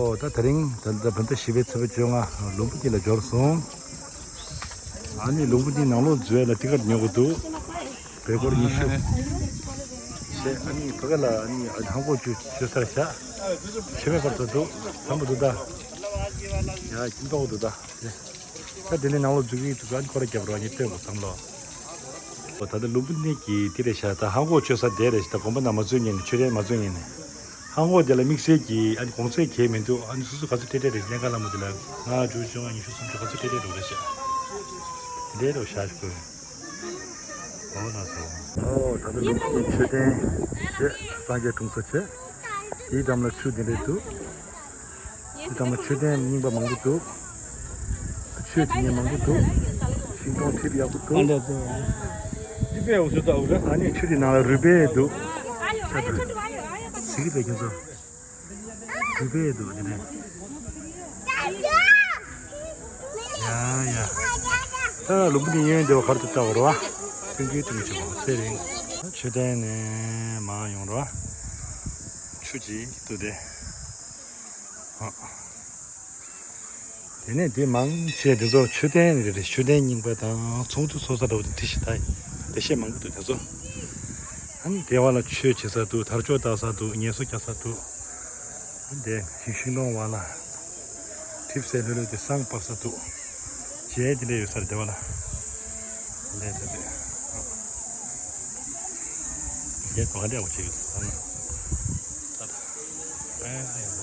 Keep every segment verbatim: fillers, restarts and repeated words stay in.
ཨོ་ད་དེ་རིང་ད་ལྟ་བོད་ཟླ་བཞི་པའི་ཚེས་པ་བཅོ་ལྔ་ལུམ་བི་ནི་ལ་འབྱོར་སོང་། ཨ་ནི་ལུམ་བི་ནི་ནང་ལོགས་འཛུལ་ཡ་ལ་ཊི་ཀེ་ཊི་ཉོ་དགོས་འདུག་བལ་སྒོར་ཉི་ཤུ། ཞེས་ཨ་ནི་བོད་སྐད་ལ་ཨ་ནི་ཧང་གོ་ཅུ་ཅོ་སར་བྱ། ཆེ་མེད་པར་ད་འདུག་ལམ་པ་འདུག་ད། ཡ་ཁྱིམ་ཐོག་འདུག་ད། ད་དེ་ནས་ནང་ལོགས་འཛུལ་གྱི་འདུག་ཨ་ནི་ཁོ་ར་རྒྱབ་རོགས་ཨ་ནི་སྟོན་དགོས་བསམ་ལོ། ཨོ་ད་ལྟ་ལུམ་བི་ནི་གི་དེ་རེད་ཤག་ད་ཧང་གོ་ཅོ་ས་དེ་རེད་ཤག་ད་དགོན་པ་ནང་མ་འཛུལ་ཉན་ནས་མཆོད་རྟེན་མ་འཛུལ་ཉན་ནས། ཧང་གོ་དེ་ལ་དམིགས་བསལ་གྱི་ཨ་ནི་གོང་ཚད་གས་མི་འདུག་ཨ་ནི་སོ་སོ་ག་ཚོད་སྤྲད་སྤྲད་རེད། ཀླན་ཀ་ལ་མོ་དེ་ལ་ལྔ་བཅུ་བཅོ་ལྔ་ཉི་ཤུ་སུམ་ཅུ་ག་ཚོད་སྤྲད་སྤྲད་འགྲོ་རེད་ཤག་དེ་འདྲའི་རོགས་ཤག་ཞུ་དགོས། ཨོ་ན་སོ། ཨོ་ད་ལྟ་ལུམ་བི་ནི་མཆོད་རྟེན་བྱས་སངས་རྒྱས་འཁྲུངས་ས་བྱས། དེའི་འགྲམ་ལ་ཆུ་དེ་འདྲས་འདུག་དེ་དང་མ་མཆོད་རྟེན་རྙིང་པ་མང་པོ་འདུག་ཆོས་བྱེད་མཁན་མང་པོ་འདུག་ཤིང་སྡོང་འཁྲིད་ཡག་པོ་འདུག་ཨ་ནི་ཆུ་དེ་ནང་ལ་རུས་སྦལ་འདུག་གཟིགས་པའི་ཁྱེད་ཚོ། རུས་སྦལ་འདུག་དེ་ནས། ཡ་ཡ། ད་ལུམ་བི་ནི་གཡས་གཡོན་སྡེ་བ་གར་དུ་བལྟ་བར་བ། ཀུན་གྱིས་ཀྲུང་ཆེ་བ་ཚེ་རིང་། མཆོད་རྟེན་ནས་མར་ཡོང་ར། ཆུ་གཅིག་ཏུ་དེ། དེ་ནས་དེ་མང་ཆེ་དེ་ཚོ་མཆོད་རྟེན་རེ་རེ་མཆོད་རྟེན་རྙིང་པ་དང་ཚོགས་འདུ་ཚོགས་ས་འདྲ་བོ་དེ་འདྲ་ཞིག་ད་དེ་ཤེད་མང་པོ་འདུག་དེ་ཚོ། ཨ་ནི་དེ་བ་ལ་ཆོས་བྱེད་ས་འདུག་དར་ལྕོག་བཏགས་ས་འདུག་ངལ་གསོ་རྒྱག་ས་འདུག་དེ་ཤིང་སྡོང་བ་ལ་གྲིབ་སེ་ལྷོད་ལྷོད་དེ་སྲང་སྤར་ས་འདུག་བྱས་དེ་འདྲ་ཡོད་ས་རེད་དེ་བ་ལ། ལས་དེ་རེད། རྒྱལ་དུ་ག་འདྲ་བ་བྱེད་ཡོད་ས་ན། ད་ད། ཨེ་ཡག་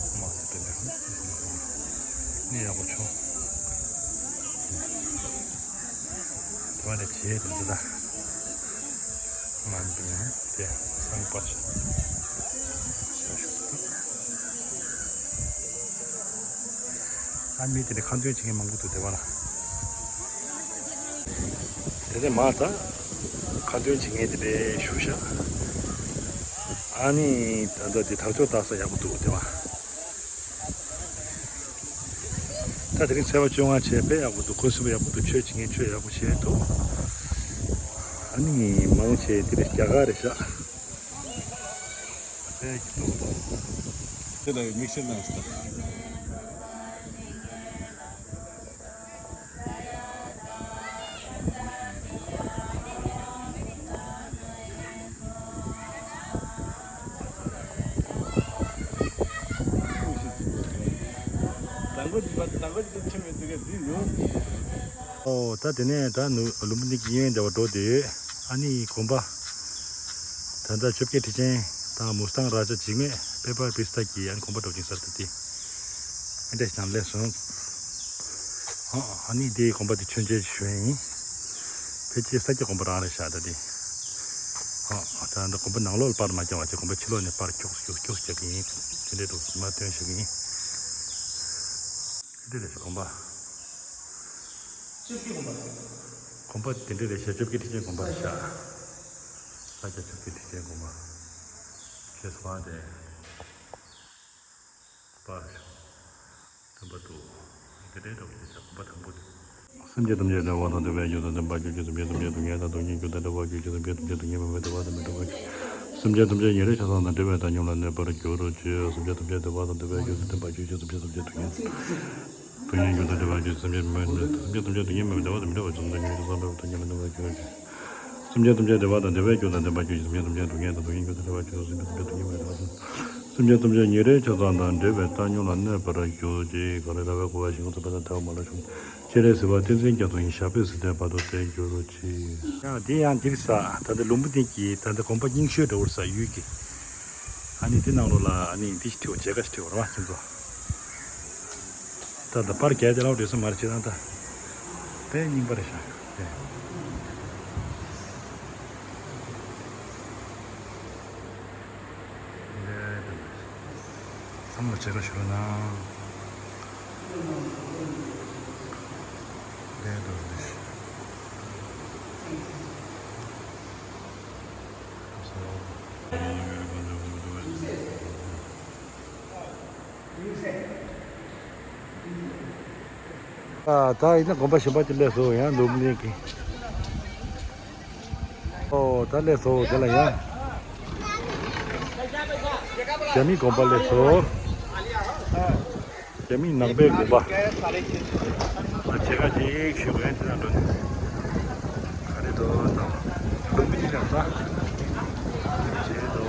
པོ། མ་དེ་དེ་ནས་ནི་ཡག་པོ་བྱུང་། དེ་བ་ལས་བྱས་དེ་འདི་ད། མ་འདི་ནས་དེ་སང་པ་ཆ། ཨ་མི་དེ་ནས་ཁ་འདོན་བྱེད་མཁན་མང་པོ་འདུག་དེ་བ་ལ། དེ་ནས་མ་ད་ཁ་འདོན་བྱེད་མཁན་དེ་འདྲའི་བཞུགས་ཤག་ཨ་ནི་ད་ལྟ་དེ་དར་ལྕོག་བཏགས་ས་ཡག་པོ་འདུག་དེ་བ། ད་དེ་རིང་ཚེས་པ་བཅོ་ལྔ་བྱས་དཔེ་ཡག་པོ་འདུག་ཁོ་སུ་ཡག་པོ་འདུག་ཆོས་བྱེད་མཁན་ཆོས་ཡག་པོ་བྱས་འདུག་ཨ་ནི་མང་ཆེ་དེ་རིང་རྒྱ་གར་རེད་ཤག་དཔེ་ཡག་པོ་འདུག་དེ་ལ་མིག་སེར་ནང་སྟབས། ཨོ་ད་དེ་ནས་ད་ནུ་ལུམ་བི་ནི་གི་གཡས་གཡོན་སྡེ་བ་འགྲོ་བསྡད་ཡོད། ཨ་ནི་དགོན་པ། ད་ལྟ་བཅོ་བརྒྱད་ཁྲི་ཆེན་དང་མུ་སྟང་ར་ཇ་འཇིགས་མེད་པེ་པ་བི་སྟ་གི་ཨ་ནི་དགོན་པ་འགྲོ་གིན་སར་ད་དེ། ཨེ་འདྲ་ཞིག་ནང་སླེབས་སོང་། ཨ་ནི་དེའི་དགོན་པ་དེ་མཆོད་མཇལ་ཞུ་ཡ་ཡིན། ཕལ་ཆེར་ས་སྐྱ་དགོན་པ་རང་རེད་ཤག་ད་དེ། ཨ་ད་འདི་དགོན་པ་ནང་ལོགས་ལ་པར་མ་རྒྱག་པ་བྱས་དགོན་པ་ཕྱི་ལོགས་ནས་པར་ཁྱོག་ཁྱོག་ཁྱོག་རྒྱག་གི་ཡིན། དེ་འདྲའི་འདུག་མ་སྟོན་ཞུ་གི་ཡིན། དེ་འདྲ་རེད་ཤག་དགོན་པ། དགོན་པ་དེ་འདྲ་རེད་ཤག་བཅོ་བརྒྱད་ཁྲི་ཆེན་དགོན་པ་རེད་ཤག་ས་སྐྱ་བཅོ་བརྒྱད་ཁྲི་ཆེན་དགོན་པ། ཁྱེད་སོང་དེ། པ། སྟོན་པ་འདུག་དེ་འདྲའི་འདྲ་བོ་ཞིག་དགོན་པ་དང་པོ་དེ། སེམས་ཅན་ཐམས་ཅད་བདེ་བ་དང་བདེ་བའི་རྒྱུ་དང་ལྡན་པར་གྱུར་ཅིག་སེམས་ཅན་ཐམས་ཅད་སྡུག་བསྔལ་དང་སྡུག་བསྔལ་གྱི་རྒྱུ་དང་བྲལ་བར་གྱུར་ཅིག་སེམས་ཅན་ཐམས་ཅད་སྡུག་བསྔལ་མེད་པའི་བདེ་བ་དང་མི་འབྲལ་བར་གྱུར་ཅིག་སེམས་ཅན་ཐམས་ཅད་ཉེ་རིང་ཆགས་སྡང་དང་བྲལ་བའི་བཏང་སྙོམས་ལ་གནས་པར་གྱུར་ཅིག་སེམས་ཅན་ཐམས་ཅད་བདེ་བ་དང་བདེ་བའི་རྒྱུ་དང་ལྡན་པར་གྱུར་ཅིག་སེམས་ཅན་ཐམས་ཅད་སྡུག་བསྔལ་སྡུག་བསྔལ་གྱི་རྒྱུ་དང་བྲལ་བར་གྱུར་ཅིག་སེམས་ཅན་མི་སེམས་ཅན་ཐམས་ཅད་སྡུག་བསྔལ་མེད་པའི་བདེ་བ་དང་མི་འབྲལ་བར་གྱུར་ཅིག་སེམས་ཅན་ཉེ་རིང་ཆགས་སྡང་དང་བྲལ་བའི་བཏང་སྙོམས་ལ་གནས་པར་གྱུར་ཅིག་སེམས་ཅན་ཐམས་ཅད་བདེ་བ་དང་བདེ་བའི་རྒྱུ་དང་ལྡན་པར་གྱུར་ཅིག་སེམས་ཅན་ཐམས་ཅད་སྡུག་བསྔལ་དང་སྡུག་བསྔལ་གྱི་རྒྱུ་དང་བྲལ་བར་གྱུར་ཅིག་སེམས་ཅན་ཐམས་ཅད་སྡུག་བསྔལ་མེད་པའི་བདེ་བ་དང་། སེམས་ཅན་ཐམས་ཅད་ཉེ་རིང་ཆགས་སྡང་དང་བྲལ་བའི་བཏང་སྙོམས་ལ་གནས་པར་གྱུར་ཅིག་གངས་རི་ར་བས་བསྐོར་བ་ཞིང་ཁམས་ཚངས་པ་དང་ཐལ་བ་མ་ལུས་འཁྱུད། སྤྱན་རས་གཟིགས་དབང་བསྟན་འཛིན་རྒྱ་མཚོ་ཡི་ཞབས་པད་སྲིད་མཐའི་བར་དུ་བརྟན་གྱུར་ཅིག་ཡང་དེ་ཡང་འདིར་ས་ད་ལྟ་ལུམ་བི་ནི་གི་ད་ལྟ་དགོན་པ་རྙིང་ཤོས་འདྲ་བོ་རེད་ས་ཡུལ་གྱི། ཨ་ནི་དེ་ནང་ལོགས་ལ་ཨ་ནི་འདི་ཞིག་བྲིས་པ་མཇལ་ཁ་ཞིག་བྲིས་པ་རེད་བ་ཁྱེད་ཚོ། ད་ལྟ་པར་རྒྱག་དེ་ལའོ་འགྲོ་ས་མ་རེད་ཅེ་ན་ད། དཔེ་རྙིང་པ་རེད་ཤག་དེ། ཚང་མ་ལ་མཇལ་ཁ་ཞུ་རོགས་གནང་། དེ་འདྲ་རེད་ཤག་ཨ་ད་ཡིན་ན་དགོན་པ་གཞན་པ་ཅིག་སླེབས་སོང་ཡང་ལུམ་བི་ནི་གི། ཨོ་ད་སླེབས་སོང་དེ་ལ་ཡང་། རྒྱ་མིའི་དགོན་པ་སླེབས་སོང་། རྒྱ་མི་ནང་པའི་དགོན་པ། ད་ཆེ་ཁ་ཅིག་ཞུ་བའི་དེ་ན་འགྲོ་ནས། ག་རེ་འདུག་དང་། ལུང་པའི་ཆ་ཚང་། བྱེད་དོ།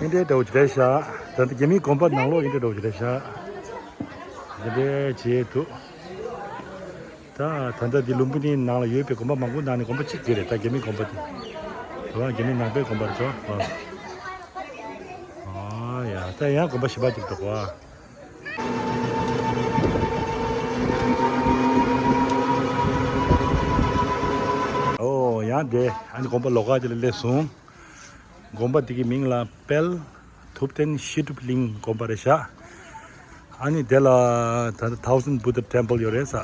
ཨིན་འདྲའི་འདྲ་བོ་ཅིག་རེད་ཤག་ད་ལྟ་རྒྱ་མིའི་དགོན་པ་ནང་ལོགས་ཨིན་འདྲའི་འདྲ་བོ་ཅིག་རེད་ཤག་འདི་འདྲའི་བྱེད་འདུག་ད་ད་ལྟ་འདི་ལུམ་བི་ནིའི་ནང་ལ་ཡོད་པའི་དགོན་པ་མང་པོ་ནང་ནས་དགོན་པ་གཅིག་དེ་རེད། ད་རྒྱ་མིའི་དགོན་པ་དེ་རེད་བ། རྒྱ་མིའི་ནང་པའི་དགོན་པ་རེད་བ། ཨ་ཡ། ད་ཡང་དགོན་པ་གཞན་པ་ཅིག་འདུག་བ། ཨོ་ཡང་དེ་ཨ་ནི་དགོན་པ་ལོགས་ཀ་དེ་ལ་སླེབས་སོང་། དགོན་པ་དེ་གི་མིང་ལ་དཔལ་ཐུབ་བསྟན་ཤེས་སྒྲུབ་གླིང་དགོན་པ་རེད་ཤག་ཨ་ནི་དེ་ལ་ད་ལྟ་Thousand Buddha Temple ཡོད་རེད་ས།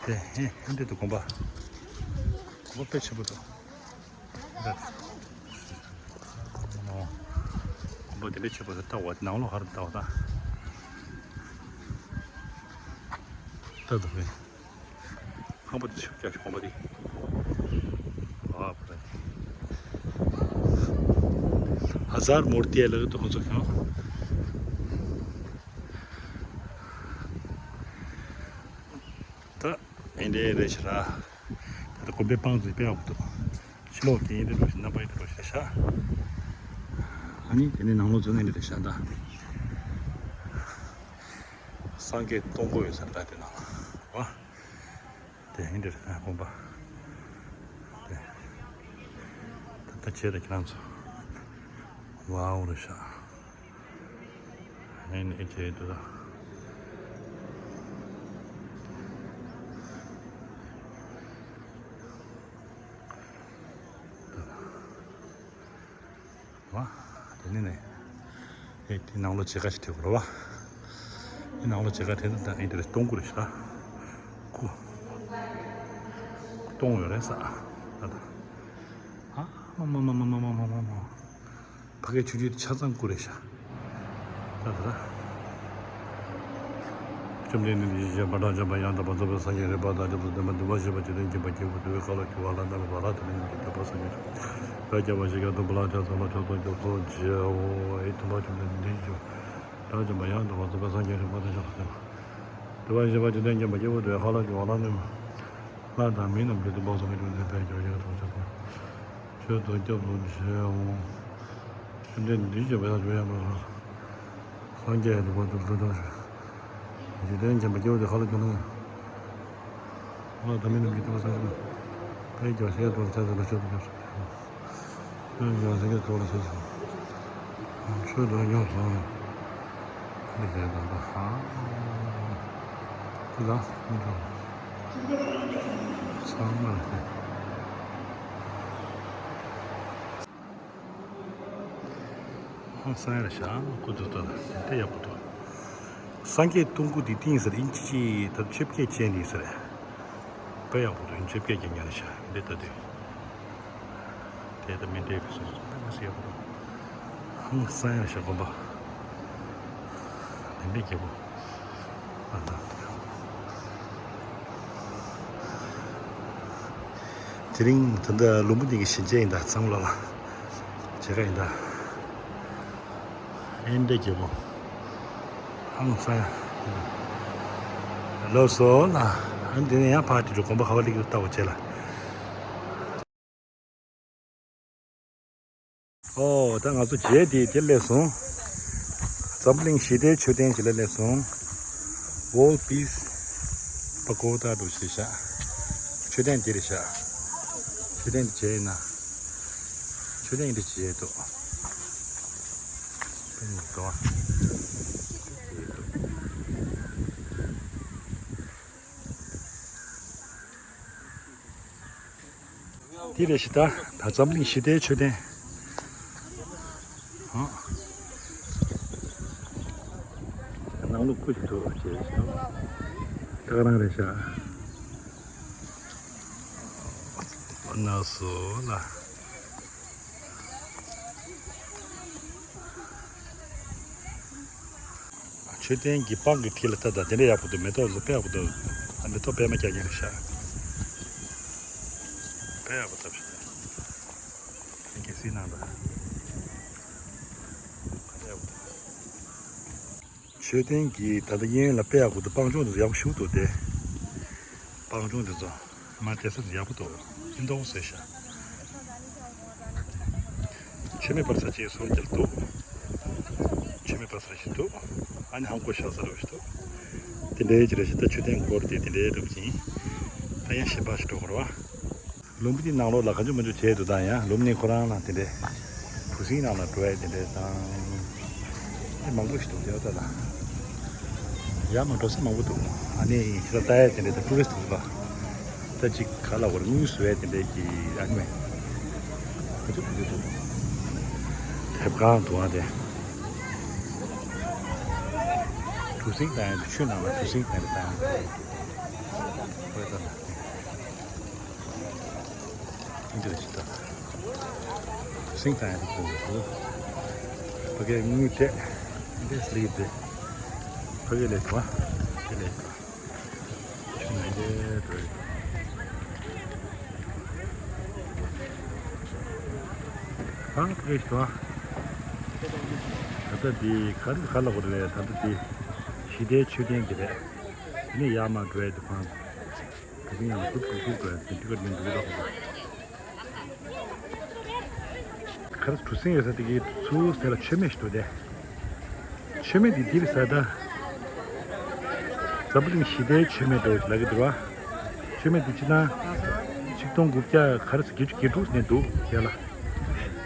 དེ་ཧེ་ཧེ་འདྲེ་དུ་དགོན་པ། དགོན་པ་དཔེ་ཆེན་པོ་འདུག་ཨོ། དགོན་པ་དེ་འདྲ་ཆེན་པོ་ཞིག་ལྟ་བ་ནང་ལོགས་ཧར་ལྟ་བ་དང་། ལྟ་འདུག་གས། ཧང་པོ་དེ་ཆུ་རྒྱག་ཤོག་པ་དེ། ཨ་པ་ར། ཧ་ཟར་མོར་ཏི་ལ་དུ་ཧོ་ཚོ་ཁྱོ། ད་ཨེ་འདྲེ་རེ་ཤ་ར། ད་ལྟ་དགོན་པའི་པང་ཚོས་དཔེ་ཡག་པོ་འདུག་ཕྱི་ལོགས་དེ་ཨེ་འདྲེ་རོ་ཞིག་རྣམ་པ་ཨེ་འདྲེ་རོ་ཞིག་ཤ། ཨ་ནི་དེ་ནས་ནང་ལོགས་ཚོ་ཨེ་འདྲེ་རེ་ཤ་ད། སངས་རྒྱས་སྟོང་སྐོར་ཡོད་ས་རེད་ད་དེ་ནང་ལ། ཨ། དེ་ཡིན་དེ་རེད་དགོན་པ། དེ། ད་ལྟ་བྱས་ད་ཁྱེད་རང་ཚོ། ཝའོ་རེད་ཤག་ཨེ་ནི་ཨེ་བྱས་འདུག་ད། བ། དེ་ནི་ནས། ཨེ་དེ་ནང་ལོགས་མཇལ་ཁ་ཞིག་ཐེབས་དགོས་རེད་བ། དེ་ནང་ལོགས་མཇལ་ཁ་ཐེབས་ན་ད་ཨེ་དེ་རེད་སྟོང་སྐུ་རེད་ཤག་སྐུ། སྟོང་ཡོད་རེད་ས། ད་ད། ཨ་མ་མ། ཕ་གའི་ཆུང་ཆུང་དེ་ཆ་ཚང་སྐུ་རེད་ཤག་ད་ད་ད། བཅོམ་ལྡན་འདས་ཀྱིས་ཞེས་པ་དང་བཅོམ་པ་ཡང་དག་པར་རྫོགས་པའི་སངས་རྒྱས་རིག་པ་དང་རྗེ་བཙུན་བདེན་པ་འདུས་པ་ཞེས་པ་འཇིག་རྟེན་མཁྱེན་པ་སྐྱེས་བུ་འདུལ་བའི་ཁ་ལོ་སྒྱུར་བ་ལ་གནང་བའི་བར་ལ་དེ་ལས་ཉམས་ཀྱི་འདོད་པ་སངས་རྒྱས་བྱུང་། བོད་རྒྱལ་བ་ཤཱཀྱ་ཐུབ་པ་ལ་ཕྱག་འཚལ་ལོ། ཕྱག་འཚལ་སྐྱབས་སུ་མཆིའོ། ཨེ་དུས་འཁོར་བཅོམ་ལྡན་འདས་ཀྱིས་བདག་བཅོམ་པ་ཡང་དག་པར་རྫོགས་པའི་སངས་རྒྱས་རིག་པ་དང་ཞེས་པ་དང་། འདུལ་བ་ཞེས་པ་འཇིག་རྟེན་མཁྱེན་པ་སྐྱེས་བུ་འདུལ་བའི་ཁ་ལོ་སྒྱུར་བ་ལ་གནང་བའི། ལྷ་དང་མི་རྣམས་ཀྱི་སྡིག་པ་གསུམ་གྱི་སྒྲོན་མེ་དཔལ་གྱི་ཞིང་ཁམས་ཆེན་པོ། ཆོས་དང་སྐྱབས་སུ་མཆིའོ། བཅོམ་ལྡན་འདས་ཀྱིས་བོད་ལ་བྱོན་ཡང་མ་སངས་རྒྱས་རིག་པ་དང་ལྷུན་གྲུབ་ཞིང་། འཇིག་རྟེན་མཁྱེན་པ་སྐྱེས་བུ་དུ་ཁ་ལ་གྱུར་ན། ལྷ་དང་མི་རྣམས་ཀྱི་སྡིག་པ་གསུམ་གྱི་སྒྲོན་མེ་དཔལ་གྱི་ཞིང་ཁམས་ཆེན་པོ་ལ་ཆོས་དང་སྐྱབས་སུ་མཆིའོ། ཡང་སངས་རྒྱས་ཐོབ་ལ་སོགས་སོ། ཆོས་དང་སྐྱབས་སུ། འདི་ལས་དང་པ་ཧ། འདི་ལ་མི་འགྲོ། ཚང་མ་ལ་ཧ། ཧང་སང་ཡ་ལ་ཤ་སྐུ་ཐུག་ཐུག་དེ་ཡག་པོ་འདུག་སངས་རྒྱས་སྟོང་སྐུ་འདི་བཏིང་ཟེར་ཨིན་ཅི་ཅི་ད་ཆོས་བརྒྱད་ཅན་འདི་ཟེར། དཔེ་ཡག་པོ་འདུག་ཨིན་ཆོས་བརྒྱད་ཀྱི་ཉ་ལ་ཤ་འདི་ལྟ་དུས། དེ་ལྟ་མི་འདྲའི་བུ་སོ་སོ་དཔེ་མི་སྲིད་ཡག་པོ་འདུག་ཧང་སང་ཡ་ལ་ཤ་དགོན་པ། དེ་འདྲའི་རྒྱལ་པོ། ཨ་ད། དེ་རིང་ད་ལྟ་ལུམ་བི་ནི་གི་ཞིང་ཆེན་ཡིན་ད་ཚང་ལ་ལ། མཇལ་ཁ་ཡིན་ད། ཨེ་འདྲ་རྒྱལ་པོ། ཧང་སང་ཡ། ལོ་སོ་ལ། ཨ་འདི་ནས་ཡང་ཕར་དེ་རུ་དགོན་པ་ཁ་བ་ལིག་ཏུ་ལྟ་བ་བྱས་ལ། ཨོ་ད་ང་ཚོ་མཇལ་དེ་དེ་སླེབས་སོང་། འཛམ་གླིང་ཞི་བདེའི་མཆོད་རྟེན་ཞིག་ལ་སླེབས་སོང་། World Peace Pagoda འདུག་ཞེས་བྱ། མཆོད་རྟེན་དེ་རེད་བྱ། མཆོད་རྟེན་དེ་མཇལ་ཡིན་ན། མཆོད་རྟེན་དེ་མཇལ་འདུག་དཔེ་མི་སྲིད་པ། འདི་རེད་ཤི་ད། ད་འཛམ་གླིང་ཞི་བདེའི་མཆོད་རྟེན། ཨ། ནང་ལོགས་སྐུ་ཞིག་འདུག་ཅེས་ཤི་ད། ད་ག་རང་རེད་ཤག་ན་སོ་ལ། ཆོས་ མཆོད་རྟེན་གྱི་སྤང་གི་མཐིལ་ལ་ལྟ་དང་། དེ་འདྲ་ཡག་པོ་འདུག་མེ་ཏོག་ལ་དཔེ་ཡག་པོ་འདུག་ཨ། མེ་ཏོག་པད་མ་རྒྱག་མཁན་རེད་ཤག་དཔེ་ཡག་པོ་བཏབ་ཤག་དེ་གལ་སྲིད་ནང་ལ། དཔེ་ཡག་པོ་འདུག་མཆོད་རྟེན་གྱི་ད་ལྟ་གཡས་གཡོན་ལ་དཔེ་ཡག་པོ་འདུག་སྤང་ལྗོངས་དེ་ཚོ་ཡག་པོ་ཞེ་པོ་འདུག་སྟེ། སྤང་ལྗོངས་དེ་ཚོ་མ་བལྟས་ས་ཡག་པོ་འདུག་སྙིང་སྟོབས་བཟོས་ཤག་མཆོད་མེ་སྤར་ས་ཅིག་ཟུར་དེར་འདུག་མཆོད་མེ་སྤར་ས་ཞིག་འདུག་ཨ་ནི་ཧམ་གོ་བཞག་ས་རེད་ཞིག་འདུག་དེ་འདྲའི་ཅིག་རེད་ཤག་ད་མཆོད་རྟེན་སྐོར་དེ་དེ་འདྲའི་འགྲུབ་ཅིང་། ད་ཡང་གཞན་པ་ཞིག་འགྲོ་དགོས་རེད་བ། ལུམ་བི་ནི་ནང་ལོགས་ལ་ག་འཇུ་མ་འཇུ་བྱས་འདུག་ད་ཡང་ལུམ་བི་ནི་ཁོ་རང་ལ་དེ་འདྲའི་གྲུ་གཟིངས་ནང་ལ་འགྲོ་ཡ་དེ་འདྲའི་དང་། དེ་མང་པོ་ཞིག་འདུག་དེ་ད་ལ། ཡར་མར་འགྲོ་ས་མང་པོ་འདུག་ཨ་ནི་ཕྱི་ལ་ལྟ་ཡ་དེ་འདྲའི་ད་ཊུ་རི་སི་ཊི་འདུག་ད། ད་ཅིག་ག་ལ་བར་དངུལ་བཟོ་ཡ་དེ་འདྲའི་གི་ཨ་ནི་མེད། ག་ཚོད་ག་ཚོད་འདུག་དེབ་ཁང་འདུག་ཨ་དེ། གྲུ་གཟིངས་བཏང་ཡ་དེ་ཆུ་ནང་ལ་གྲུ་གཟིངས་བཏང་ཡ་དེ་བཏང་ཡ་དེ། འདི་ལ་ཅི་ལྟ། སེང་ཐང་ཡང་དུ་གོང་དུ། ཕ་གའི་དངུལ་སྤྲད། འདི་སླེབས་ཏེ། ཕ་གའི་ལས་དོ། དེ་ལས་དོ། ཆུ་ནང་འདྲེ་འགྲོ་ཡི། ཨ་ཕ་གའི་དོ། ད་ལྟ་འདི་ག་རེ་ག་ལ་གོ་རེད། ད་ལྟ་འདི་ཞི་བདེའི་མཆོད་རྟེན་འདི་རེད། དེ་ནས་ཡར་མར་འགྲོ་ཡ་དེ་ཕངས། དེ་ཡང་ལ་ཁུར་ཁུར་ཁུར་དགོས་ཡ་དེ་འདི་ག་མི་འདུག་ད། ག་རེ་གྲུ་གཟིངས་ཡོད་ས་དེ་གའི་ཚུར་དེ་ལ་མཆོད་མེ་ཞིག་འདུག་སྟེ། མཆོད་མེ་དེ་འདིར་ས་ད། འཛམ་བུ་གླིང་ཞི་བདེའི་མཆོད་མེ་འདྲ་བོ་ཞིག་ལབ་ཀྱི་འདུག་བ། མཆོད་མེ་དེ་སྤྱིར་བཏང་། ཆིག་སྟོང་དགུ་བརྒྱ་ག་རེ་ཟེར་བརྒྱད་ཅུ་གྱ་དྲུག་ནས་འདུག་དེ་ལ།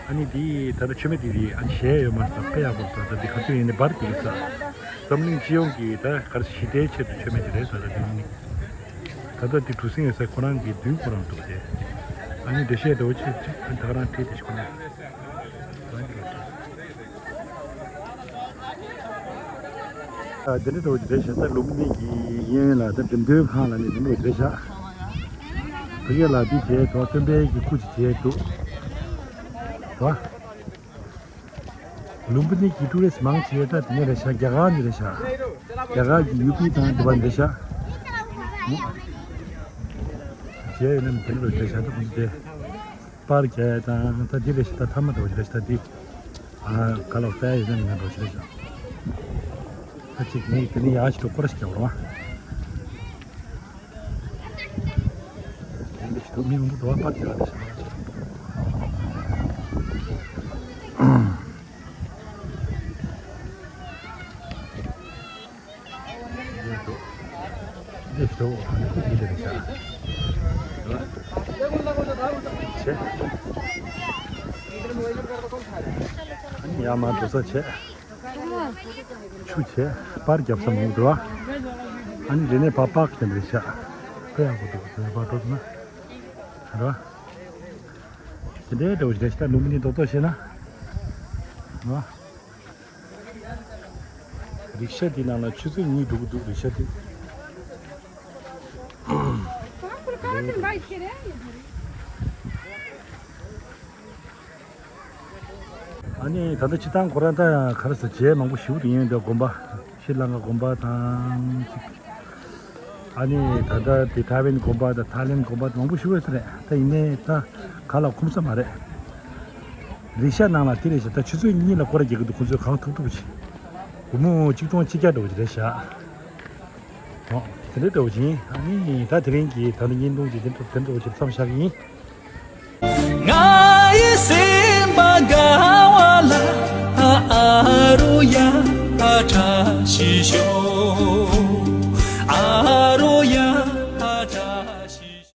ཨ་ནི་དེ་ད་ལྟ་མཆོད་མེ་དེ་རེད། ཨ་ནི་གཞལ་ཡས་ཡོད་མ་རེད་ས། དཔེ་ཡག་པོ་རེད་ས། ད་དེ་ག་ཚོད་ཡིན་ནའི་འབར་དེ་རེད་ས། འཛམ་གླིང་སྤྱི་ཡོངས་ཀྱི་ད་ག་རེ་ཞི་བདེའི་ཆེད་དུ་མཆོད་མེ་དེ་རེད་ས། ད་དེ་ནི། ད་ལྟ་དེ་གྲུ་གཟིངས་ཡོད་ས་ཁོ་རང་གི་མདུན་ཁོ་རང་འདུག་སྟེ། ཨ་ནི་འགྲེལ་བཤད་འདྲ་བོ་ཅིག་ཅིག་ཨ་ནི་ད་ག་རང་བྲིས་ཏེ་ཞིག་ཁོ་རང་། ཨ་དེ་འདྲ་འདྲ་བོ་ཅིག་རེད་ཤག་ད་ལུམ་བི་ནི་གི་གཡས་གཡོན་ལ་ད་འགྲེམས་སྟོན་ཁང་ལ་ནི་དེ་འདྲ་བོ་ཅིག་རེད་ཤག་ཕ་གི་ལ་དེ་བྱས་དོ། སྟོན་པའི་གི་སྐུ་ཅིག་བྱས་འདུག་དོ། ལུམ་བི་ནི་གི་ཊུ་རི་སི་མང་ཆེ་བ་ད་དེ་ནས་རེད་ཤག་རྒྱ་གར་ནས་རེད་ཤག་རྒྱ་གར་གྱི་ཡུ་པི་དང་དེ་བ་ནས་རེད་ཤག་བྱས་ཡོད་ན་དེ་འདྲ་རེད་ཤག་ད་ཁོང་ཚོ་དེ་པར་རྒྱག་ཡ་དང་ད་དེ་རེད་ཤག་ད་ཐ་མ་འདྲ་བོ་ཞིག་རེད་ཤག་ད་དེ་ཨ་ག་ལ་ལྟ་ཡ་ཡོད་ན་མེད་ན་འདྲ་བོ་ཞིག་རེད་ཤག་ད་ཅིག་ངས་དེ་ནས་ཡག་ཞིག་ཏུ་སྐོར་ཞིག་རྒྱག་རོགས། དེ་འདྲ་ཞིག་ཏུ་མི་མང་པོ་འགྲོ་བ་པར་རྒྱག་རེད་ཤག་འདི་འདུག་འདི་འདུག་འདི་འདི་རེད་ཤག་ཆེ། ཡར་མར་འགྲོ་ས་ཆེ། ཆུ་ཆེ། པར་རྒྱབ་ས་མང་པོ་འདུག་ཨ་ནི་འདི་ནས་པག་པག་དེ་འདྲ་ཤག་དཔེ་ཡག་པོ་འདུག་དེ་ནས་པར་འགྲོ་ཐུབ་ན། རེད་བ། དེ་འདྲའི་འདྲ་བོ་ཞིག་རེད་ཤག་ད་ལུམ་བི་ནི་རྡོག་རྡོག་བཤད་ན། རེད་བ། རིག་ཤ་འདི་ནང་ལ་ཆུ་ཚོད་གཉིས་འགྲོ་གི་འདུག་རིག་ཤ་འདི། ཨ་ནི་ད་ལྟ་སྤྱིར་བཏང་ཁོ་རང་ད་ག་རེ་ཟེར་བྱས་མང་པོ་ཞིག་ཏུ་ཡིན་འདུག་དགོན་པ། ཤྲི་ལང་ཀ་དགོན་པ་དང་ཅིག་ཨ་ནི་ད་ལྟ་དེ་ཐའེ་ཝན་དགོན་པ་དང་ཐའི་ལེན་དགོན་པ་དང་མང་པོ་ཞིག་ཡོད་ས་རེད། ད་ཡིན་ནའི་ད་ག་ལ་ཁུམ་ས་མ་རེད། རིག་ཤ་ནང་ལ་དེ་རེད་ཤག་ད་ཆུ་ཚོད་གཉིས་ལ་སྐོར་ར་རྒྱག་གི་འདུག་ཁོ་ཚོས་གང་ཐུབ་ཐུབ་ཅིག་སྒོར་མོ་ཆིག་སྟོང་ཆིག་བརྒྱ་འདྲ་བོ་ཅིག་རེད་ཤག་ཨོ། དེ་འདྲ་འདྲ་བོ་ཅིག་ཡིན། ཨ་ནི་ད་དེ་རིང་གི་ད་ནི་བརྙན་ཐུང་འདི་དེ་འདྲ་དེ་འདྲ་བོ་ཅིག་མཚམས་བཞག་གི་ཡིན། ང་ཡི་སེམས་པ་དགའ་བ་ལ་ཨ་རུ་ཡ་ཨ་བཀྲ་ཤིས་ཤོག་ཨ་